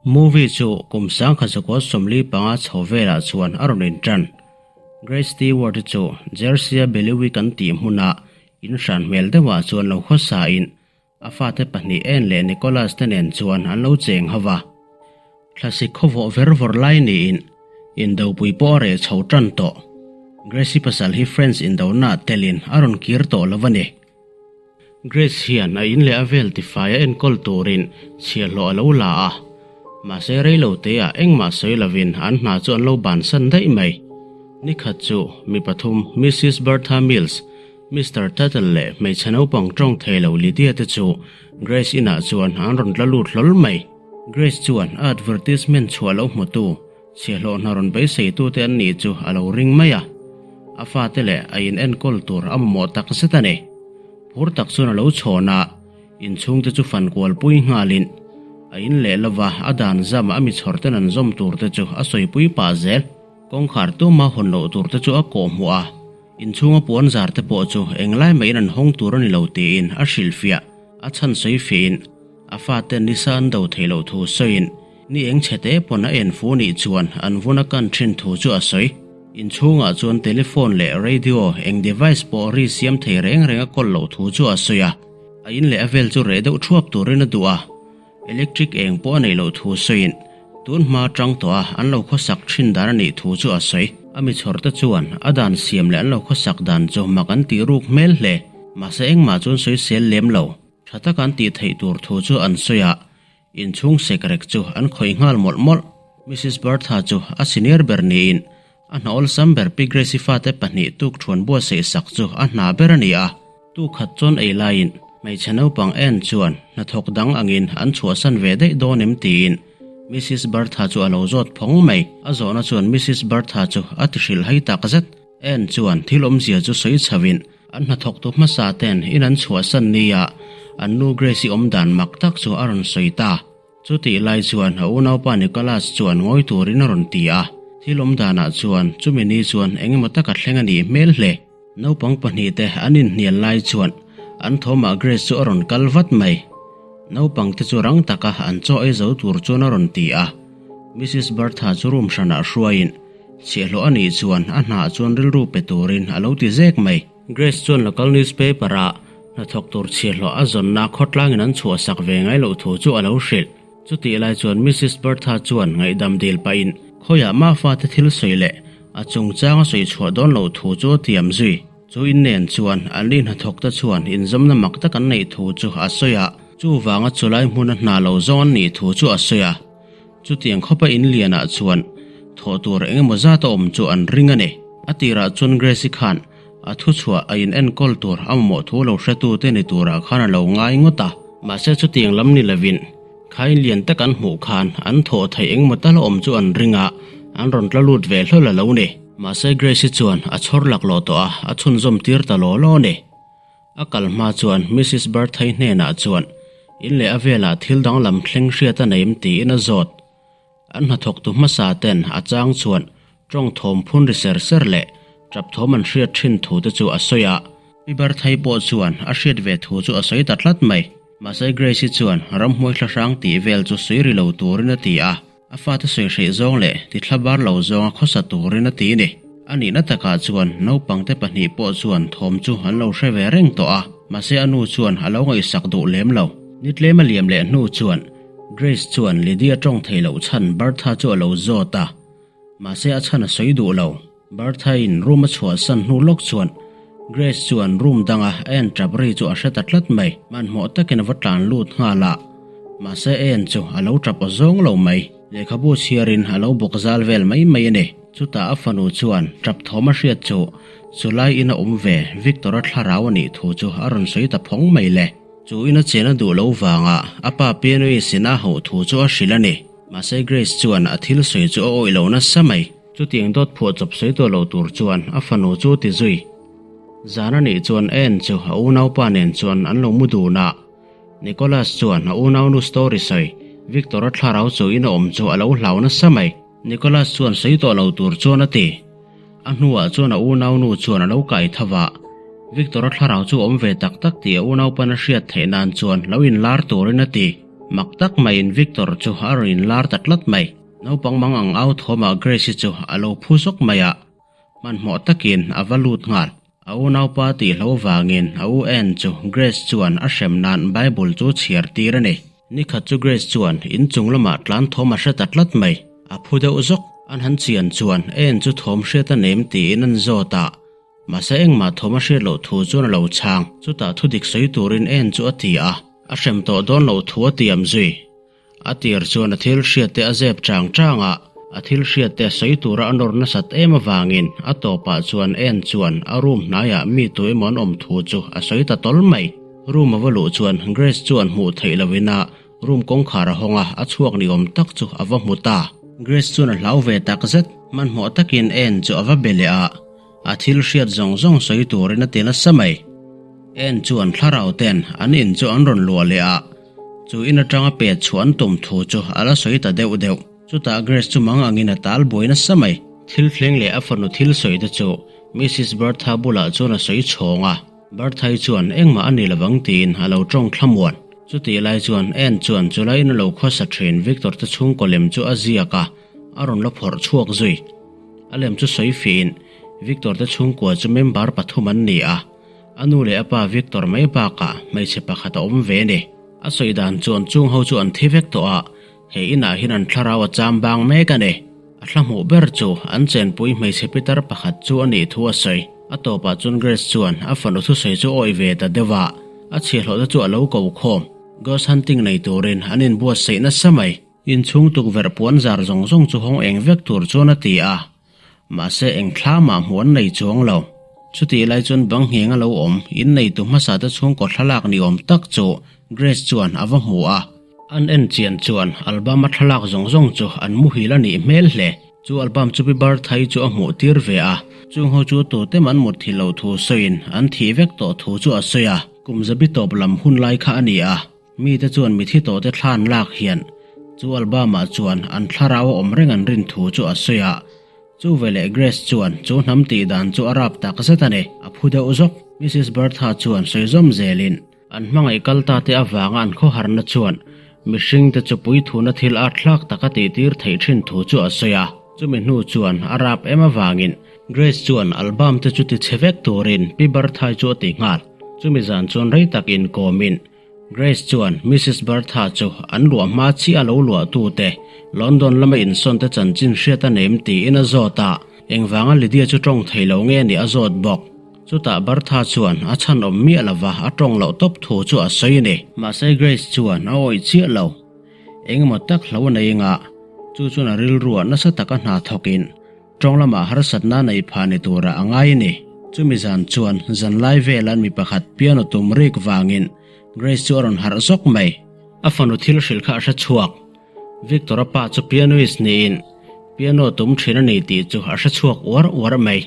Movie chu kum 1945 chho velah chuan a rawn inṭan. Grace Stewart-i chu Jersey-a Beliwick an tih hmuna in hran hmel deuhah chuan lo khawsain a fate pahnih En leh Nicholas te nen chuan an lo cheng ho va. Thlasik khawvawh ver vawr lai niin indopui pawh a reh chho tan tawh. Grace-i pasal hi French indona telin a rawn kir tawh lo a ni. Grace hian a in leh a vel tifai a enkawl turin chhiahhlawh a lo la a, mahse reilo teah engmah sawi lovin an hna chu an lo bansan daih mai. Nikhat chu mi pathum Missus Bertha Mills, Mister Tuttle leh hmeichhe naupang tawng thei lo Lydia te chu Grace inah chuan an rawn tla lut hlawl mai. Grace chuan a advertisement chhuah lo hmutu Chhiahhlawh hna rawn beiseitute an nih chu a lo ring mai a, a fate leh a in enkawl tur a mamawh tak zet a ni. Phur tak chuan a lo chhawn a, inchhungte chu fan kualpui nghalin a in leh lova a dan zam a mi chhawrten an zawm turte chu a sawipui pah zel. Kawngkhar tuma hawn loh turte chu a kawhhmuh a, inchhunga puan zarte pawh chu englai maiin an hawng tur a ni lo tiin a hrilhfiah. A chhan sawifiahin a fate nisa an do theih loh thu sawiin ni eng chhe te pawn a en fu nih chuan an vun a kan thin thu chu a sawi. Inchhungah chuan telephone leh radio eng device pawh ri siam thei reng reng a kawl loh thu chu a sawi a, a in leh a vel chu reh deuh thuap turin a duh a, electric eng pawh a neih loh thu sawiin tun hma tang tawh a an lo khawsak thin dan a nih thu chu a sawi. A mi chhawr te chuan a dan siam leh an lo khawsak dan chu mak an tih ruk hmel hle, mahse engmah chuan sawisel lem lo. Tha taka an tih theih tur thu chu an sawi a, inchhung sekrek chu an khawih nghal mawlh mawlh. Missus Bertha chu a senior ber niin a hna awlsam ber Pi Grace-i fate pahnih tuk thuan buatsaih sak chu a hna ber a ni a. Tu khat chuan ei laiin hmeichhe naupang en chuan hnathawk dang angin an chhuahsan ve daih dawn em tiin Missus Bertha chu a lo zawt phawng mai. A zawhna chuan Missus Bertha chu a ti hrilh hai tak zet. En chuan thil awmzia chu sawi chhoin an hnathawktu hmasa ten in an chhuahsan nia an nu Grace-i awm dan mak tak chu a rawn sawi ta. Chutih lai chuan a unaupa Nicholas chuan ngawi turin a rawn ti a, thil awm danah chuan chumi ni chuan eng emaw taka thleng a nih hmel hle. Naupang pahnihte an inhnial lai chuan an thawmah Grace chu a rawn kal vat mai. Naupangte chu rang taka an chaw ei zo tur chuan a rawn ti a, Missus Bertha chu room hranah hruaiin Chhiahhlawh a nih chuan a hnah chuan rilru pe turin a lo ti zek mai. Grace chuan local newspaper ah hnathawk tur chhiahhlawh a zawnna khawtlangin an chhuahsak ve ngai loh thu chu a lo hrilh. Chutih lai chuan Missus Bertha chuan ngaihdam dil pahin khawiah mah fate thil sawi leh a chungchang a sawi chhuah dawn loh thu chu a tiam zui. Chu in nen chuan an ri hnathawk te chuan inzawmna mak tak an neih thu chu a sawi a, chuvanga chulai hmuna hna lo zawng an nih thu chu a sawi a. Chutiang khawpa in lianah chuan thawh tur eng emaw zat a awm chu an ring a ni. A tirah chuan Grace-i khan a thuchhuah a in enkawl tur a mamawh thu lo hretu te ni turah khan a lo ngai ngawt a. Mahse chutiang lam ni lovin kha in lian tak an hmuh khan an thawh theih eng emaw tal a awm chu an ring a, an rawn tla lut ve hlawl a lo ni. Mahse Grace-i chuan a chhawr laklawh tawh a, a chhunzawm tir ta law law a ni. A kal hma chuan Missus Berthai hnenah chuan in leh a velah thil danglam thleng hriat a neim tiin a zawt. An hnathawktu hmasa ten a chang chuan tawng thawm phun ri ser ser leh tap thawm an hriat thin thu te chu a sawi a. Pi Berthai pawh chuan a hriat ve thu chu a sawi ta tlat mai. Mahse Grace-i chuan ramhmuai thlahrang tih vel chu sawi ri lo turin a ti a. A fate sawi hreih zawng leh tithla bar lo zawnga khawsa turin a ti ni. A nihna takah chuan naupangte pahnih pawh chuan thawm chu an lo hre ve reng tawh a, mahse a nu chuan a lo ngaihsak duh lem lo. Ni tlem a liam leh hnu chuan Grace chuan Lydia tawng thei loh chhan Bertha chu a lo zawt a, mahse a chhan a sawi duh lo. Bertha-in room a chhuahsan hnu lawk chuan Grace chuan room danga a en tap ri chu a hre ta tlat mai. Hmanhmawh takin a va tlan lut nghal a, mahse en chu a lo tap aw zawng lo mai. Lehkhabu chhiarin a lo bawk zal vel mai mai a ni. Chutah a fanu chuan tap thawm a hriat chu chulai ina awm ve Victor-a thlarau a nih thu chu a rawn sawi ta phawng mai le. Chu ina chen a duh lo vanga a pa pianoist in a hauh thu chu a hrilh a ni. Mahse Grace chuan a thil sawi chu a awih lo nasa mai. Chutiang dawt phuah chawp sawi tawh lo tur chuan a fanu chu ti zui. Zan a nih chuan Ann chu a unaupa nen chuan an lo mu dun a. Nicholas chuan a unaunu story sawi Victor-a thlarau chu in a awm chu a lo hlau nasa mai. Nicholas chuan sawi tawh lo tur chuan a ti. A hnuah chuan a unaunu chuan a lo kai tho va. Victor-a thlarau chu awm ve tak tak tih a unaupan a hriat theih nan chuan lo inlar turin a ti. Mak tak maiin Victor chu a rawn inlar ta tlat mai. Naupang mang ang au thawmah Grace-i chu a lo phu zawk mai a, hmanhmawh takin a va lut nghal. A unaupa tihlo vangin a u Ann chu Grace chuan a hrem nan Bible chu chhiar tir a ni. Nikhat chu Grace chuan inchung lamah tlan thawm a hre ta tlat mai. A phu deuh zawk. An han chian chuan Ann chu thawm hriat a nem tiin an zawt a. Mahse engmah thawm a hriat loh thu chuan a lo chhang. Chutah thudik sawi turin Ann chu a ti a. A hrem tawh dawn loh thu a tiam zui. A tir chuan a thil hriatte a zep chang chang a, a thil hriatte sawi tura a nawr nasat em avangin a tawpah chuan en chuan a room hnaiah mi tu emaw an awm thu chu a sawi ta tawl mai. Room a va luh chuan Grace chuan hmuh theih lohin a room kawngkhar a hawng a, a chhuak ni awm tak chu a va hmu ta. Grace chuan a hlau ve tak zet, hmanhmawh takin en chu a va be leh a, A thil hriat zawng zawng sawi turin a ti nasa mai. En chuan thlarau ten an in chu an rawn luah leh a, chu in atanga pet chhuah an tum thu chu a la sawi ta deuh deuh. Chutah Grace chu mang angin a tal buai nasa mai. Thil thleng leh a fanu thil sawi te chu Missus Bertha bulah chuan a sawi chhawng a, Bertha-i chuan engmah a ni lovang tiin a lo tawng thlamuan. Chutih lai chuan Ann chuan chulai in a lo khawsa thin Victor te chhungkaw lem chu a ziak a, a rawn la phawrh chhuak zui. A lem chu sawi fihin Victor te chhungkua chu member pathum an ni a, a nu leh a pa Victor mai bakah hmeichhe pakhat a awm ve a ni. A sawi dan chuan chung ho chu an thi vek tawh a, he inah hian an thlarau a cham bang mek a ni. A thla hmuh ber chu an chenpui hmeichhe pitar pakhat chu a nih thu a sawi. A tawpah chuan Grace chuan a fanu thusawi chu awih ve ta deuh a, a chhiahhlawh te chu a lo ko khawm. Ghost hunting nei turin an inbuatsaih nasa mai. Inchhung tukverh puan zar zawng zawng chu hawng eng vek tur chuan a ti a, mahse eng thla mah hmuh an nei chuang lo. Chutih lai chuan bang ngheng a lo awm, inneitu hmasa te chhungkaw thlalak ni awm tak chu Grace chuan a va hmu a. An en chian chuan album a thlalak zawng zawng chu an muhil a nih hmel hle. Chu album chu Pi Bertha-i chu a hmuh tir ve a, chung ho chu tute an mut thil lo thu sawiin an thih vek tawh thu chu a sawi a. Kum zabi tawp lam hun lai kha a ni a. Mite chuan mithi tawhte thlan lak hian chu album-ah chuan an thlarau a awm reng an rin thu chu a sawi a. Chu veleh Grace chuan chu hnam tih dan chu a rap tak zet a ni. A phu deuh zawk. Missus Bertha chuan sawi zawm zelin an hmangaih kal ta te avanga an khawharna chuan mihringte chu puithuna thil art hlak tak a tihtir theih thin thu chu a sawi a. Chumi hnu chuan a rap em avangin Grace chuan album te chu ti chhe vek turin Pi Bertha-i chu a ti nghal. Chumi zan chuan rei tak inkawmin Grace chuan Missus Bertha chu an luah hma chiah a lo luahtute London lama insawnte chanchin hriat a nem tiin a zawt a, engvanga Lydia chu tawng thei lo nge nih a zawt bawk. Chutah Bertha chuan a chhan awm miah lova a tawng loh tawp thu chu a sawi a ni. Mahse Grace chuan a awih chiah lo. Engemaw tak hlo a nei anga, chu chuan a rilruah nasa taka hna thawkin Tawng lamah harsatna nei phah ni turah a ngai a ni. Chumi zan chuan zanlai velan mi pakhat piano tum rik vangin Grace chu a rawn harh zawk mai. A fanu thil hrilh kha a hre chhuak. Victor-a pa chu pianoist niin piano tum thin a ni tih chu a hre chhuak uar uar mai.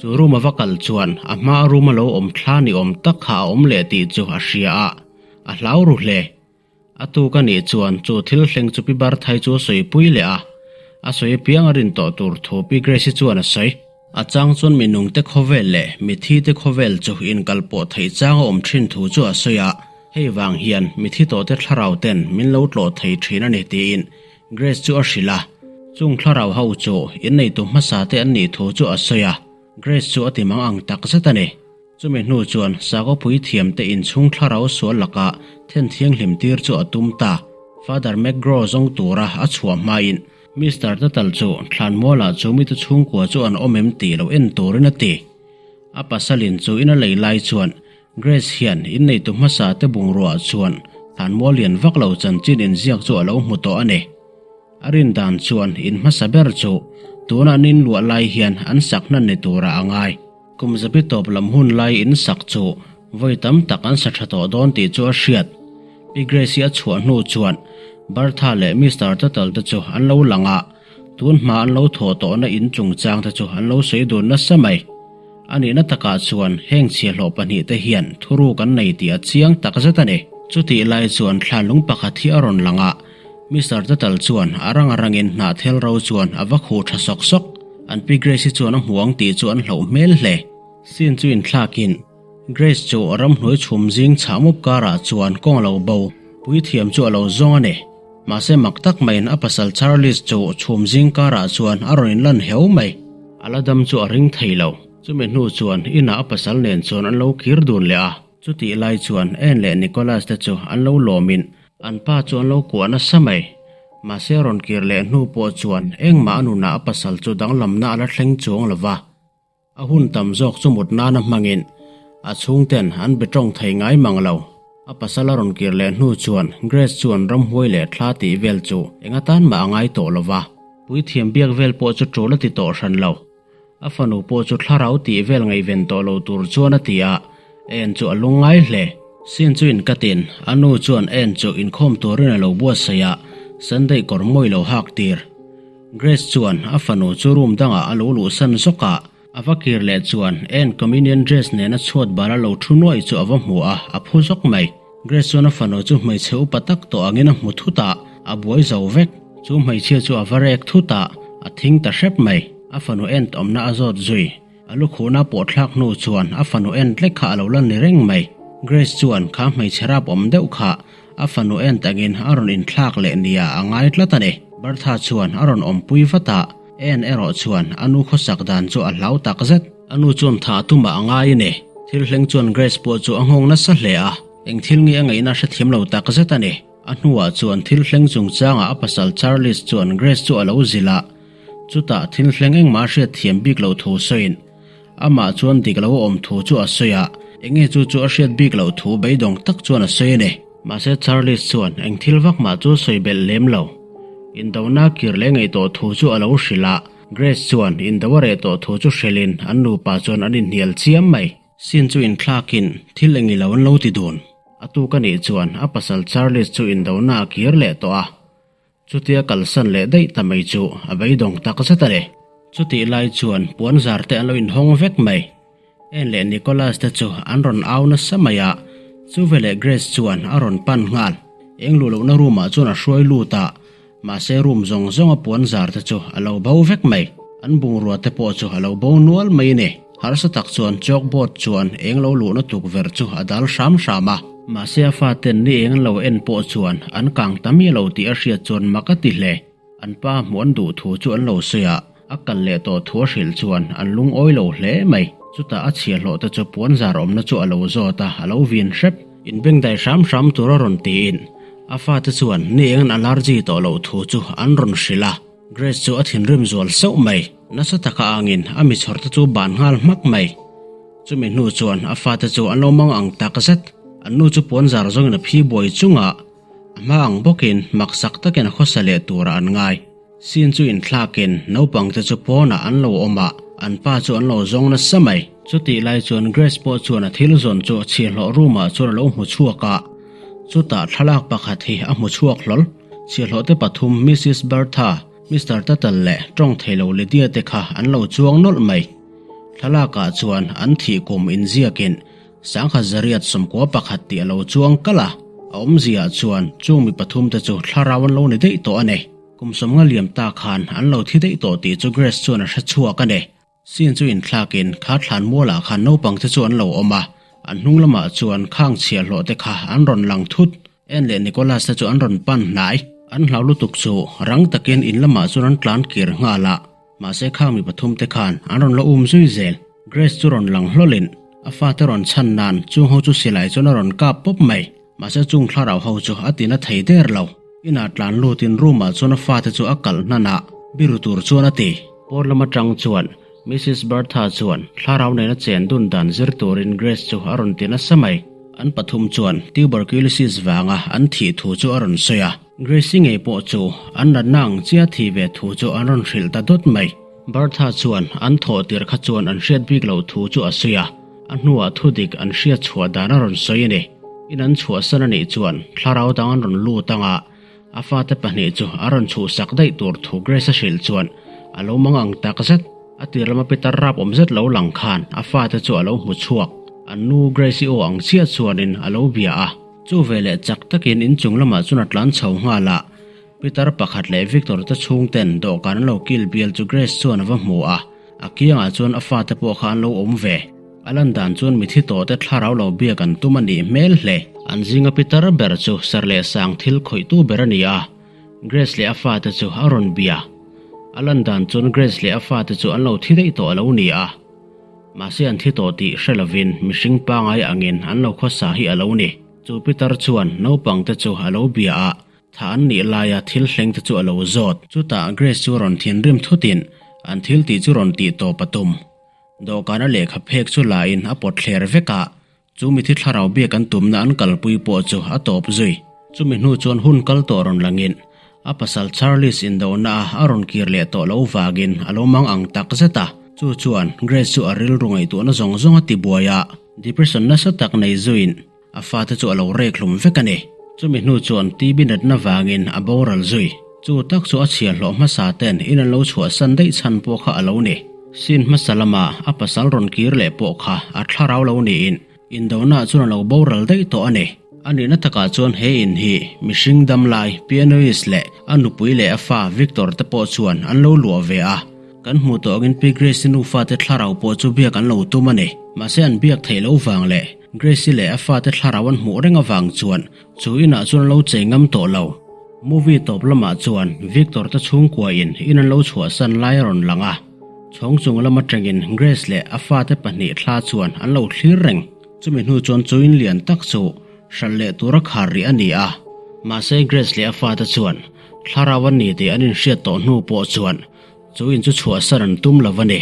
Chu room a va kal chuan a hmaa room a lo awm thla ni awm tak kha a awm leh tih chu a hria a, a hlau ru hle. A tuk a nih chuan chu thil thleng chu Pi Barthai chu a sawipui leh a, a sawi apiang a rin tawh tur thu Pi Grace-i chuan a sawi. A chang chuan mi nungte khawvel leh mithi te khawvel chu inkalpawh theih chang a awm thin thu chu a sawi a, hei vang hian mithi tawhte thlarau ten min lo tlawh thei thin a ni tiin Grace chu a hrilh a, chung thlarau ho chu inneitu hmasa te an nih thu chu a sawi a, Grace chu a ti mang ang tak zet a ni. Chumi hnu chuan Sakawpui thiamte inchhung thlarau sual laka then thianghlim tir chu a tum ta. Father McGraw zawng tura a chhuah hmain Mister Tuttle chu thlanmualah chu mite chhungkua chu an awm em tih lo en turin a ti. A pasalin chu in a lei lai chuan Grace hian inneitu hmasa te bungruaah chuan thlanmual lian vak lo chanchin inziak chu a lo hmu tawh a ni. A rin dan chuan in hmasa ber chu tuna an inluah lai hian an sak hnan ni turah a ngai. Kum zabi tawp lam hun lai in sak chu vawi tam tak an sa tha tawh dawn tih chu a hriat. Pi Grace-i a chhuah hnu chuan Bertha leh Mister Tuttle te chu an lo lang a, tun hma an lo thawh tawhna in chungchang te chu an lo sawi dun nasa mai. A nihna takah chuan heng chhiahhlawh pahnihte hian thuruk an nei tih a chiang tak zet a ni. Chutih lai chuan thlanlung pakhat hi a rawn lang a, Mister Tuttle chuan a rang a rangin hnahthel ro chuan a va khuh tha sawk sawk. An pi Grace-i chuan a hmu ang tih chu an hlauh hmel hle. Scene chu inthlakin Grace chu ramhnuai chhum zing chhah mup karah chuan kawng a lo bo. Puithiam chu a lo zawng a ni. Mahse mak tak maiin a pasal Charles chu chhum zing karah chuan a rawn inlan heu mai. A la dam chu a ring thei lo. Chumi hnu chuan inah a pasal nen chuan an lo kir dun leh a. Chutih lai chuan Anne leh Nicholas te chu an lo lawmin an pa chu an lo kuah nasa mai. Mahse rawn kir leh hnu pawh chuan engmah a nunah a pasal chu danglamna a la thleng chuang lo va. A hun tam zawk chu mut nana hmangin a chhungten an be tawng thei ngai mang lo. A pasal a rawn kir leh hnu chuan Grace chuan ramhuai leh thla tih vel chu eng atan mah a ngai tawh lo va. Puithiam biak vel pawh chu tul a ti tawh hran lo. A fanu pawh chu thlarau tih vel ngaihven tawh lo tur chuan a ti a, En chu a lungngai hle. Sin chu inkatin a nu chuan En chu inkhawm turin a lo buatsaih a, Sunday kawr mawi lo hak tir. Grace chuan a fanu chu room dangah a lo luhsan zawk a, a va kir leh chuan En communion dress nena chhuat bal a lo thu nuaih chu a va hmu a, a phu zawk mai. Grace chuan a fanu chu hmeichhe upa tak tawh angin a hmu thut a, a buai zo vek. Chu hmeichhia chu a va rek thut a, a thing ta hrep mai. A fanu ent awmna a zawt zui. A lukhuhna pawh thlak hnu chuan a fanu ent lek kha a lo la ni reng mai. Grace chuan kha hmeichhe rap awm deuh kha a fanu ent angin a rawn inthlak leh nia a ngai tlat a ni. Bertha chuan a rawn awmpui vat a, Ann erawh chuan a nu khawsak dan chu a hlau tak zet. A nu chuan tha tumah a ngai a ni. Thil hleng chuan Grace pawh chu a nghawng nasa hle a, eng thil nge a ngaihna hrethiam lo tak zet a ni. A hnuah chuan thil hleng chungchangah a pasal Charles chuan Grace chu a lo zilh a, chutah thil hleng engmah a hriatthiam bik loh thu sawiin amah chuan dik lo a awm thu chu a sawi a, eng nge chu chu a hriat bik loh thu beidawng tak chuan a sawi a ni. Mahse Charles chuan eng thil vak mah chu sawi belh lem lo. Indona kir leh ngaih tawh thu chu a lo hrilh a, Grace chuan indo a reh tawh thu chu hrilhin an nupa chuan an inhnial chiam mai. Sin chu inthlakin thil eng ilo an lo ti dun. A tuk a nih chuan a pasal Charles chu indona a kir leh tawh a, chutia kalsan leh daih ta mai chu a beidawng tak zet a ni. Chutih lai chuan puanzar te an lo inhawng vek mai. Anne leh Nicholas te chu an rawn au nasa mai a, chuveleh Grace chuan a rawn pan nghal. Eng luh lohna room ah chuan a hruai lut a, mahse room zawng zawng a puan zar te chu a lo bo vek mai. An bungrua te pawh chu a lo bo nual mai a ni. Harsa tak chuan chalk board chuan eng lo luhna tukverh chu a dal hram hram a. Mahse a faten ni eng an lo en pawh chuan an kang ta miah lo tih a hriat chuan mak a ti hle. An pa hmuh an duh thu chu an lo sawi a, a kal leh tawh thu a hrilh chuan an lungawi lo hle mai. Chutah a chhiahhlawh te chu puanzar awmna chu a lo zawt a, a lo vin hrep. Inbengdai hram hram tur a rawn tiin a fate chuan ni eng an allergy tawh loh thu chu an rawn hrilh a. Grace chu a thinrim zual sauh mai. Nasa taka angin a mi chhawr te chu ban nghal hmak mai. Chumi hnu chuan a fate chu an lo mang ang tak zet. An nu chu puanzar zawngin a phi buai chungah A hma ang bawkin maksak takin a khawsa leh turah an ngai. Sin chu inthlakin naupangte chu pawnah an lo awm a, an pa chu an lo zawng nasa mai. Chutih lai chuan Grace pawh chuan a thil zawn chu chhiahhlawh room ah chuan a lo hmu chhuak a, chutah thlalak pakhat hi a hmu chhuak hlawl. Chhiahhlawhte pathum Missus Bertha, Mister Tuttle leh tawng theilo Lydia te kha an lo chuang nawlh mai. Thlalakah chuan an thih kum inziakin 1921 tih a lo chuang kalh a, a awmziaah chuan chung mi pathumte chu thlarau an lo ni daih tawh a ni. Kum sawmnga liam ta khan an lo thi daih tawh tih chu Grace chuan a hre chhuak a ni. Scene chu inthlakin kha thlan mualah khan naupangte chu an lo awm a, an hnung lamah chuan khang chhiahhlawhte kha an rawn lang thut. Anne leh Nicholas te chu an rawn pan hnai. An hlau lutuk chu rang takin in lamah chuan an tlan kir nghal a. Mahse khang mi pathum te khan an rawn la um zui zel. Grace chu rawn lang hlawlin a fate rawn chhan nan chung ho chu silai chuan a rawn kap pawp mai. Mahse chung thlarau ho chu a tina thei der lo. Inah tlan lutin room ah chuan a fate chu a kalh hnan a, biru tur chuan a ti. Pawn lam atang chuan Missus Bertha chuan thlarau nena chen dun dan zir turin Grace chu a rawn ti nasa mai. An pathum chuan tuberculosis vanga an thih thu chu a rawn sawi a. Gracie ngei pawh chu an natna ang chiah thih ve thu chu an rawn hrilh ta dawt mai. Bertha chuan an thawh tir kha chuan an hriat bik loh thu chu a sawi a, a hnuah thudik an hriat chhuah dan a rawn sawi a ni. In an chhuahsan a nih chuan thlarau dang an rawn lut ang a, a fate pahnih chu a rawn chhuhsak daih tur thu Grace a hrilh chuan a lo mang ang tak zet. A tir lama Peter rap awm zet lo lang khan a fate chu a lo hmu chhuak. An nu Grace-i aw ang chiah chuanin a lo bia a. Chu veleh chak takin inchung lamah chuan a tlan chho nghal a, Peter pakhat leh Victor te chhungten dawhkan an lo kil bial chu Grace chuan a va hmu a, a kiangah chuan a fate pawh kha an lo awm ve. A lan dan chuan mithi tawhte thlarau lo biak an tum a nih hmel hle. An zinga pitar ber chu serh leh sang thil khawihtu ber a ni a, Grace leh a fate chu a rawn bia. A lan dan chuan Grace leh a fate chu an lo thi daih tawh a lo ni a. Mahse an thi tawh tih hre lovin mihring pangai angin an lo khawsa hi a lo ni. Chu pitar chuan naupangte chu a lo bia a, Thah an nih laia thil hleng te chu a lo zawt. Chutah Grace chu rawn thinrim thutin an thil tih chu rawn tih tawp a tum. Dawhkana lehkha phek chu la in a pawt thler vek a, chu mithi thlarau biak an tumna an kalpui pawh chu a tawp zui. Chumi hnu chuan hun kal tawh rawn langin a pasal Charles indohna a a rawn kir leh tawh lo vangin a lo mang ang tak zet a. Chu chuan Grace chu a rilru ngaihtuahna zawng zawng a tibuai a, depression nasa tak nei zuiin A fate chu a lo rek hlum vek a ni. Chumi hnu chuan TB natna vangin a boral zui. Chu tak chu a chhiahhlawh hmasa ten in an lo chhuahsan daih chhan pawh kha a lo ni. Sin hmasa lama a pasal rawn kir leh pawh kha a thlarau lo niin indonah chuan a lo boral daih tawh a ni. A nihna takah chuan he in hi mihring damlai pianoist leh a nupui leh a fa Victor te pawh chuan an lo luah ve a. Kan hmuh tawh angin Pi Grace-i nufate thlarau pawh chu biak an lo tum a ni. Mahse an biak theih loh vang leh Grace-i leh a fate thlarau an hmuh reng avang chuan chu inah chuan an lo chei ngam tawh lo. Movie tawp lamah chuan Victor te chhungkuain in an lo chhuahsan lai a rawn lang a. Chhawng chung lam atangin Grace leh a fate pahnih thla chuan an lo thlir reng. Chumi hnu chuan chu in lian tak chu hralh leh tura khar rih a ni a. Mahse Grace leh a fate chuan thlarau an ni tih an inhriat tawh hnu pawh chuan Chu in chu chhuahsan an tum lo a ni.